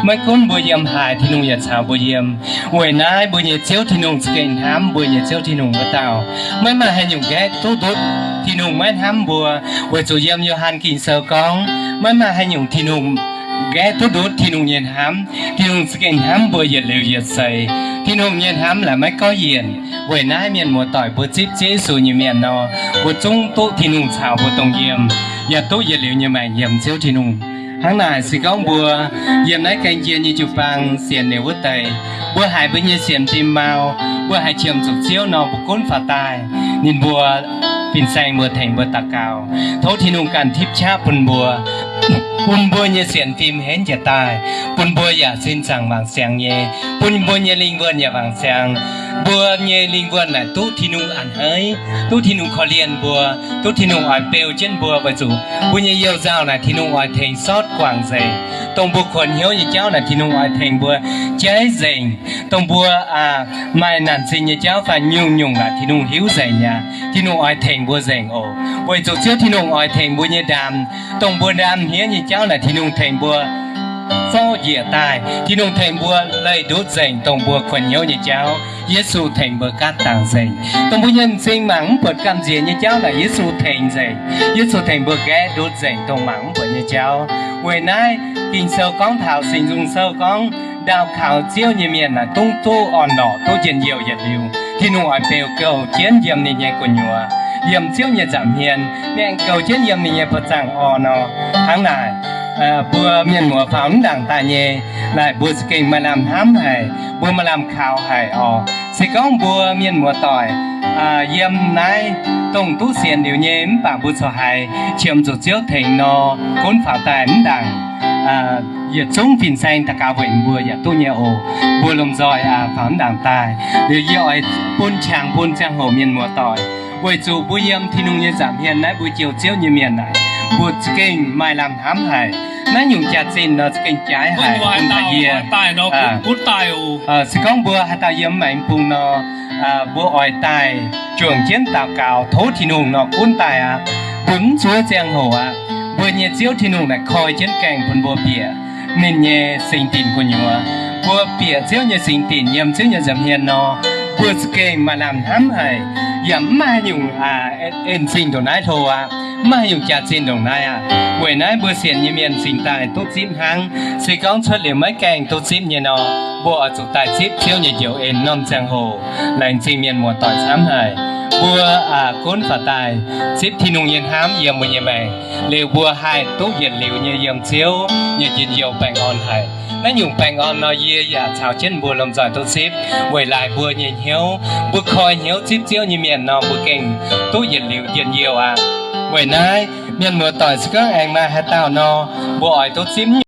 Maiv gunv mbuo yiem haaix, Tin-Hungh yaac caux mbuo yiem. Weic naaiv mbuo nyei Ziouv Tin-Hungh za'gengh hnamv mbuo nyei Ziouv Tin-Hungh wuov dauh. Maiv maaih haaix nyungc nqaeqv duqv ndutv Tin-Hungh maiv hnamv mbuo, weic zuqc yiem Yo^han Ging-Sou gorngv, maiv maaih haaix nyungc Tin-Hungh nqaeqv duqv ndutv Tin-Hungh nyei hnamv. Tin-Hungh za'gengh hnamv mbuo yietc liuz yietc seix. Tin-Hungh nyei hnamv laaix maiv gorngv yienc. Weic naaiv mienh muoz-doic, mbuo zipv Ziouv Yesu nyei mienh nor, mbuo zungv duqv Tin-Hungh caux mbuo dongh yiem, yaac duqv yietc liuz nyei maengc yiem Ziouv Tin-Hungh. Hnangv naaic se gorngv mbuo yiem naaiv gaeng jien nyei jiu-baang sienx liuz wuov deix, mbuo haiz mbuo nyei sienx fim mau, mbuo haiz qiemx zuqc Ziouv nor, mbuo gunv faaux daaih, ninh mbuo fin-saeng mbuo tengx mbuo daux gaux. Tov Tin-Hungh ganh tipv qaqv bun mbuo, bun mbuo nyei sienx fim henv njiec daaih, bun mbuo yaac sin zaangc mangc siangx nyei, bun mbuo nyei lingh wuonh yaac mangc siangx. Mbuo nyei lingh wuonh naaic duqv Tin-Hungh a'hneiv, duqv Tin-Hungh korv-lienh mbuo, duqv Tin-Hungh oix beu jienv mbuo, weic zuqc mbuo nyei you-nzauh naaic Tin-Hungh oix tengx sortv guangc nzengc. Dongh mbuo kuonx hnyouv nyei jauv naaic Tin-Hungh oix tengx mbuo jaiv nzengc. Dongh mbuo maaih naanc zinh nyei jauv fai nyungc-nyungc naaic Tin-Hungh hiuv nzengc aqv. Tin-Hungh oix tengx mbuo nzengc oc. Weic zuqc Ziouv Tin-Hungh oix tengx mbuo nyei ndaamv. Dongh mbuo ndaamv hniev nyei jauv naaic Tin-Hungh tengx mbuo zorqv njiec daaih. Tin-Hungh tengx mbuo leih ndutv nzengc dongh mbuo kuonx hnyouv nyei jauv. Yesu tengx mbuo gaatv dangc nzengc. Dongh mbuo nyei m'zing mangc mv buatc gamh nziex nyei jauv naaic Yesu tengx nzengc. Yesu tengx mbuo nqaeqv ndutv nzengc dongh mangc mv buatc nyei jauv. Weic naaiv Ging-Sou gorngv taux, Singx Nzung Sou gorngv, ndau kaux Ziouv nyei mienh naaic dungv duqv orn-lorqc, duqv njien-youh yietc liuz. Tin-Hungh oix beu gouh jienv yiem ninh nyei gu'nyuoz, yiem Ziouv nyei nza'hmien, maengh gouh jienv yiem ninh nyei ba'zangh orn nor. Hnangv naaic, mbuo mienh muoz faaux mv ndaangc daaih nyei, naaic mbuo za'gengh maaih lamh hnamv haic, mbuo maaih lamh kaux haic oc. Se gorngv mbuo mienh muoz-doic yiem naaiv dongh duqv sienx liuz nyei mv baac mbuo corc haiz qiemx zuqc Ziouv tengx nor, gunv faaux daaih mv ndaangc yietc zungv fin-saeng daux gaux weic mbuo yaac duqv nyei oc. Mbuo lomh nzoih faaux mv ndaangc daaih, liuz yie oix bun qangx bun ziangh hoc mienh muoz-doic, weic zuqc mbuo yiem Tin-Hungh nyei nza'hmien naaiv mbuo jouh Ziouv nyei mienh naaic, mbuo za'gengh maaih lamh hnamv haic. Naaiv nyungc jaax-zinh nor za'gengh jaaix haic bun yie. Se gorngv mbuo haaix dauh yiem maengx bung nor, mbuo oix daaih juangc jienv daux gaux tov Tin-Hungh nor gunv daaih aqv. Mbuo mv zuov ziangh hoc aqv. Mbuo nyei Ziouv Tin-Hungh naaic koi jienv gaengh bun mbuo bieqc ninh nyei singx dinc gu'nyuoz. Mbuo bieqc Ziouv nyei singx dinc yiem Ziouv nyei nza'hmien nor, mbuo za'gengh maaih lamh hnamv haic, yaac mv maaih haaix nyungc en-zingh ndongc naaiv hlo aqv. Mv maaih haaix nyungc jaax-zinh ndongc naaiv aqv. Weic naaiv mbuo sienx nyei mienh cingx daaih duqv zipv hnangv. Se gorngv cuotv liuz maiv gaengh duqv zipv nyei nor, mbuo oix zuqc daaih zipv Ziouv nyei njoux en norm ziangh hoc. Laengz zingh mienh muoz-doic camv haic. Mbuo gunv faaux daaih zipv Tin-Hungh nyei hnamv yiem mbuo nyei maengc, liuz mbuo haih duqv yietc liuz nyei yiem Ziouv nyei njien-youh baengh orn haic. Naaiv nyungc baengh orn nor yie yaac caux jienv mbuo lomh nzoih duqv zipv. Weic laaix mbuo nyei hnyouv, mbuo koi hnyouv zipv Ziouv nyei mienh nor, mbuo gengh duqv yietc liuz njien-youh aqv. Weic naaiv mienh muoz-doic se gorngv aengx maaih haaix dauh nor, mbuo oix duqv zipv